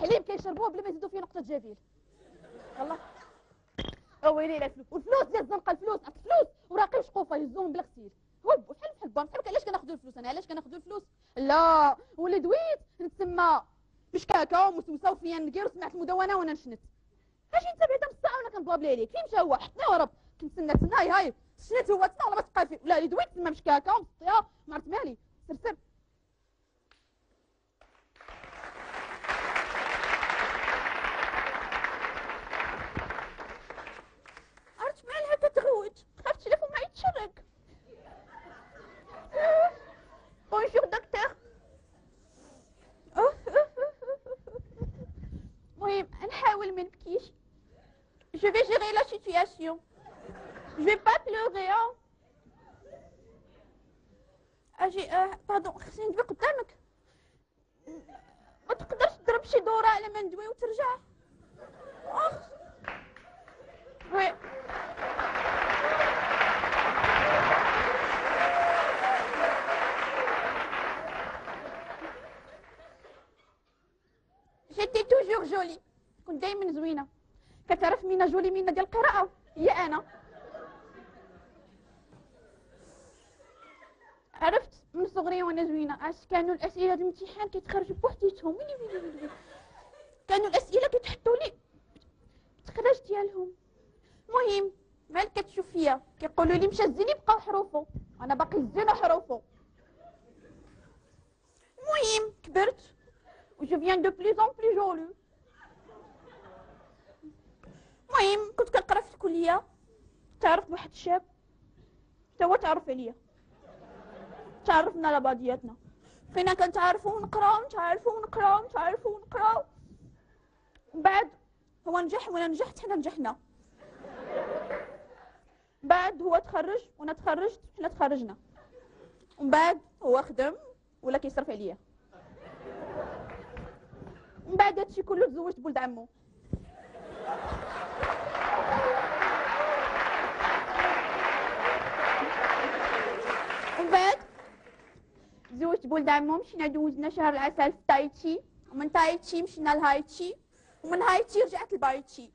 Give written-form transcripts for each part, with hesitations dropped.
الحليب كيشربوه بلا ما يزيدوا فيه نقطة جافيل. والله ويلي على الفلوس، والفلوس ديال الزنقة، الفلوس عرفت الفلوس وراقي وشقوفه يهزوهم بلا غسيل. هو بحال بحال بام بحال. علاش كناخذوا الفلوس انا؟ علاش كناخذوا الفلوس؟ لا واللي دويت نتسمى بشكاكه ومسوسه وفيا نكير وسمعت المدونة وانا نشنت. اجي انت بعدا نص ساعة وانا كنضرب لي عليك. فين مشى هو؟ حطني ورب كنتسنى تسنى هاي هاي شنت هو تسنى ولا ما تبقى فيه. لا اللي دويت تسمى مشكاكه ومسطيه ما عرفت مالي. سرسر عرفت مالها كتغوت، خافت لا فمها يتشرك. Bonjour docteur. المهم نحاول ما نبكيش. Je vais gérer la situation. Je vais pas pleurer hein. اجي pardon خصني ندوي قدامك. ما تقدرش تضرب شي دوره على ما ندوي وترجع. Oui. J'étais toujours jolie. كنت دايما زوينة. كتعرف مينا جولي مينا ديال القراءة هي انا. عرفت من صغري وانا زوينة. عرفت كانوا الاسئلة ديال الامتحان كيتخرجوا بوحديتهم. ويلي ويلي ويلي كانوا الاسئلة كيتحطوا لي التخرج ديالهم. المهم مالك كتشوف فيا كيقولوا لي مشى الزين بقاو حروفو، انا باقي الزين وحروفو. المهم كبرت و je viens de plus en plus jolie. المهم كنت كنقرا في الكلية، تعرفت بواحد الشاب حتى هو تعرف عليا، تعرفنا على بعضياتنا، بقينا كنتعرفوا ونقراو نتعرفوا ونقراو نتعرفوا ونقراو. من بعد هو نجح وانا نجحت، حنا نجحنا. بعد هو تخرج وانا تخرجت، حنا تخرجنا. ومن بعد هو خدم ولا كيصرف عليا. من بعد هادشي كله تزوجت بولد عمو. ومن بعد تزوجت بولد عمو، مشينا دوزنا شهر العسل في تايتشي، ومن تايتشي مشينا لهايتشي، ومن هايتشي رجعت لبايتشي.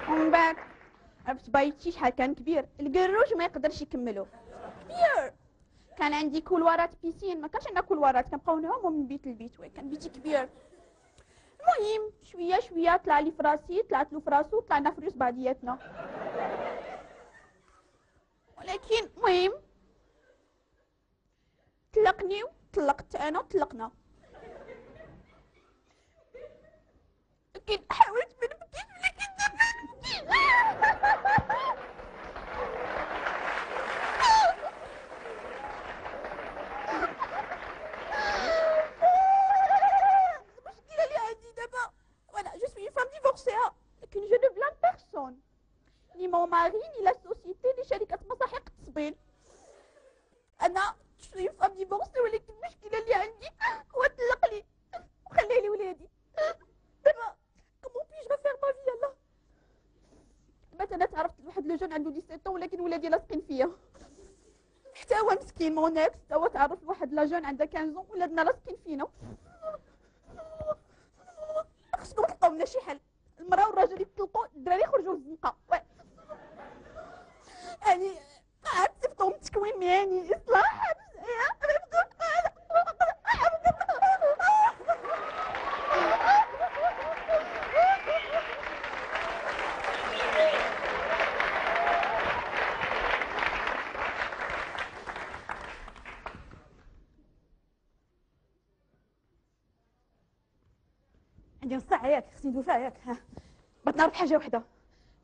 ومن بعد عرفت بايتشي شحال كان كبير، القروج ما يقدرش يكملو كبير. كان عندي couloir ات piscine، ما كانش عندنا couloir ات، كنبقاو نعومو من بيت لبيت، كان بيتي كبير. المهم شوية شوية طلع لي في راسي، طلعت له في راسو، طلعنا في ريوس بعضياتنا. ولكن المهم طلقني وطلقت انا وطلقنا. لكن حاولت ما نبكيش، ولكن دابا نبكي. المشكلة اللي عندي دابا وانا je suis femme divorcée، لكن je ne blâme personne، ni mon mari ni la société ni شركة مساحيق التصبين. انا je suis femme divorcée، ولكن المشكلة اللي عندي هو طلق لي وخلي لي ولادي. دابا comment puis-je refaire ma vie؟ يلاه دابا انا تعرفت لواحد le jeune عنده 17، ولكن ولادي لاصقين فيا. حتى هو مسكين mon ex، حتى هو تعرف لواحد la jeune عندها 15، ولادنا لاصقين فينا. خصكم تلقاو لنا شي حل. المراة والراجل يطلقوا، الدراري يخرجوا للزنقه. يعني عاد صيفطهم تكوين مهني اصلاح. عندي نص ساعة ياك، خصني ندوي فيها ياك. ها بغيت نعرف حاجة وحدة،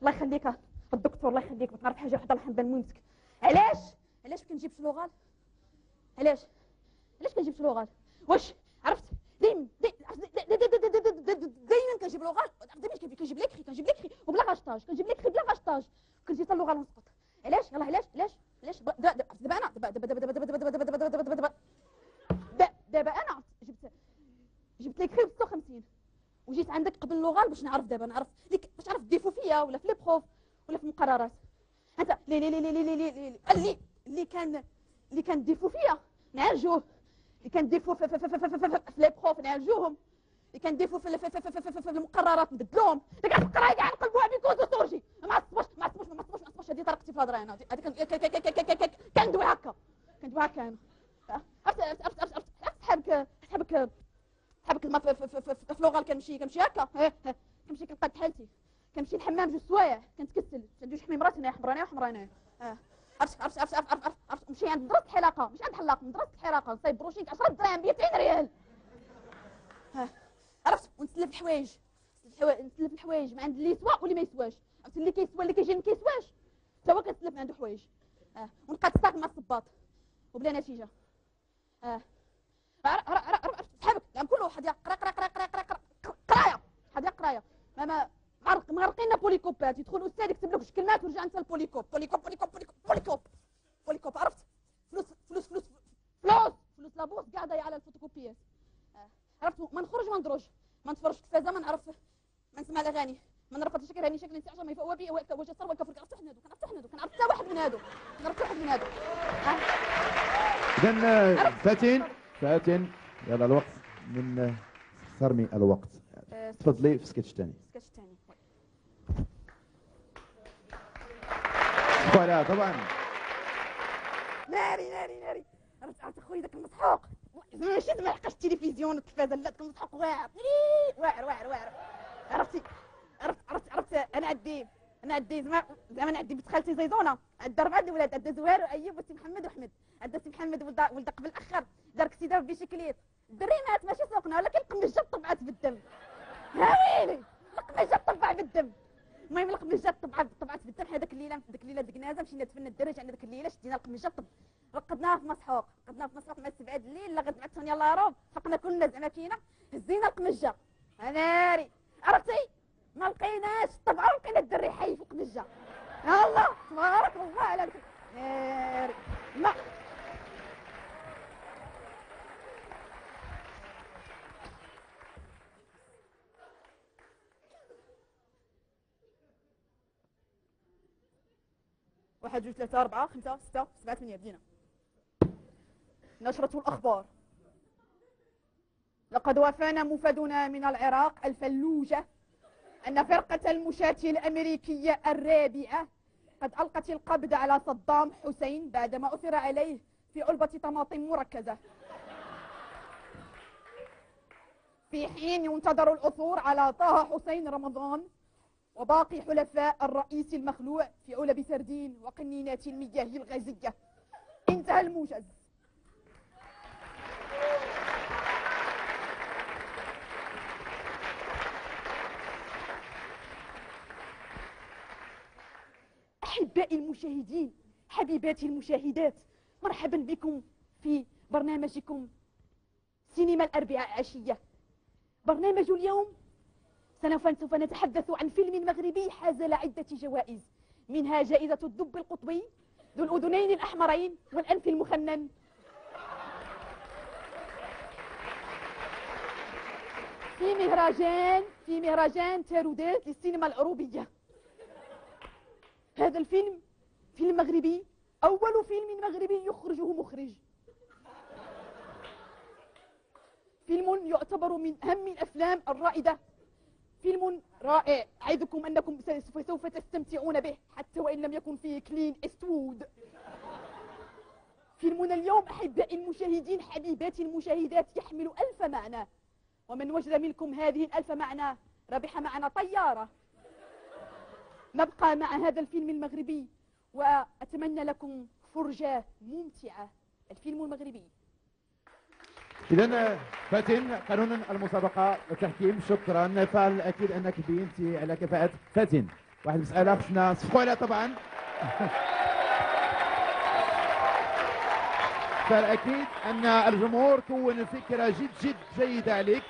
الله يخليك الدكتور، الله يخليك بغيت نعرف حاجة وحدة، الله يحب مهمتك. علاش علاش ما كنجيبش l'oral؟ علاش علاش كنجيبش l'oral؟ واش عرفت دايما دايما كنجيب l'oral، دايما كنجيب l'écrit، كنجيب l'écrit وبلا rachetage، كنجيب l'écrit بلا rachetage، كنجي حتى l'oral ونسقط. علاش؟ يلاه علاش علاش علاش؟ دابا انا دابا دابا دابا دابا دابا دابا دابا دابا دابا دابا انا جبت l'écrit ب 56 وجيت عندك قبل l'oral باش نعرف دابا، نعرف ديك باش نعرف défaut فيا ولا في les profs ولا في المقررات. انت لي لي لي لي لي لي لي اللي كان défaut فيا نعالجوه، اللي كان défaut في في les profs نعالجوهم، اللي كان défaut في المقررات نبدلوهم، اللي كانت القراية كاع نقلبوها بيكوز وسورجي. ما عصبوش ما عصبوش ما عصبوش ما عصبوش. هذه طريقتي في الهضرة انا، هذه كندوي هكا، كندوي هكا انا. عرفت عرفت عرفت عرفت حابك حابك حابك ما في l'oral كنمشي هكا، كنمشي كنقاد حالتي، كنمشي للحمام جوج سوايع كنتكسل، عندي جوج حميمرات هنايا، حمرانيه وحمرانيه. عرفت عرفت عرفت عرفت عرفت نمشي عند مدرسه الحلاقة، مش عند حلاق، مدرسه الحلاقة، نصايب brushing 10 دراهم ب 200 ريال. عرفت ونسلف الحوايج، نسلف الحوايج من عند اللي يسوى واللي ما يسواش. عرفت اللي كيسوى اللي كيجي ما كيسواش حتى هو كنسلف من عنده حوايج. ونبقى تساق مع الصباط وبلا نتيجة. عرفت صحابك العام كله حد قرا قرا قرا قرا قرا قرايه، حد قرايه ما مغرقين polycope ات. يدخل الاستاذ يكتب لك جوج كلمات ورجع انت ال polycope polycope polycope polycope polycope polycope. عرفت فلوس فلوس فلوس فلوس فلوس la bourse كاع ضايعة على الفوتوكوبيات. عرفت ما نخرج ما ندرج، ما نتفرج في التلفازه، ما نعرف، ما نسمع الاغاني، ما نرفض شكل هاني شكل انت عشان ما يفوق بي وجه صار وكفر. عرفت حنا هادو، كنعرف حنا هادو، كنعرف حتى واحد من هادو، كنعرف واحد من هادو. اذا فاتن فاتن يلا الوقت من صرمي الوقت، تفضلي في سكتش ثاني. سكتش ثاني voilà طبعا. ناري ناري ناري. عرفت اخويا داك المسحوق ماشي زعما لحقاش التلفزيون والتلفازه، لا داك المسحوق واعر واعر واعر واعر. عرفتي عرفت عرفت عرفت انا عندي زعما انا عندي بنت خالتي زيزونه، عندها 4 د الولاد، عندها زهير وايوب وسي محمد واحمد. عندها سي محمد ولد قبل الاخر دار كسيده بشكليت، الدري مات ماشي سوقنا، ولكن القمجه طبعت بالدم. هاويلي القمجه طبع بالدم. المهم القمجه طبعت بالدم. حنا داك الليلة، ديك الليلة الكنازه مشينا دفنا الدري، رجعنا ديك الليلة شدينا القمجه رقدناها في مسحوق، رقدناها في مسحوق مع 7 الليل، لا غد مع 8 الا ربع فقنا كلنا زعما كاينه، هزينا القمجه ناري. عرفتي ما لقيناش الطبعة ولقينا الدري حي في القمجه. الله تبارك الله على ناري. ما واحد جوج ثلاثة أربعة خمسة ستة سبعة ثمانية. بدينا نشرة الأخبار. لقد وافانا مفادنا من العراق الفلوجة أن فرقة المشاة الأمريكية الرابعة قد ألقت القبض على صدام حسين بعدما أثر عليه في علبة طماطم مركزة، في حين ينتظر العثور على طه حسين رمضان وباقي حلفاء الرئيس المخلوع في علب سردين وقنينات المياه الغازية. انتهى الموجز. أحبائي المشاهدين، حبيباتي المشاهدات، مرحبا بكم في برنامجكم سينما الأربعاء عشية. برنامج اليوم سوف نتحدث عن فيلم مغربي حاز عدة جوائز، منها جائزة الدب القطبي ذو الأذنين الأحمرين والأنف المخنن. في مهرجان تارودات للسينما العروبية. هذا الفيلم فيلم مغربي، أول فيلم مغربي يخرجه مخرج. فيلم يعتبر من أهم الأفلام الرائدة، فيلم رائع، أعدكم أنكم سوف تستمتعون به حتى وإن لم يكن فيه كلين إستوود. فيلمنا اليوم أحبائي المشاهدين حبيباتي المشاهدات يحمل 1000 معنى، ومن وجد منكم هذه ال1000 معنى ربح معنا طيارة. نبقى مع هذا الفيلم المغربي وأتمنى لكم فرجة ممتعة. الفيلم المغربي. إذا فاتن، قانون المسابقة والتحكيم، شكرا. فالأكيد أنك بينتي على كفاءة فاتن. واحد المسألة خصنا نصفقوا عليها طبعا. فالأكيد أن الجمهور كون فكرة جد جد جيدة عليك.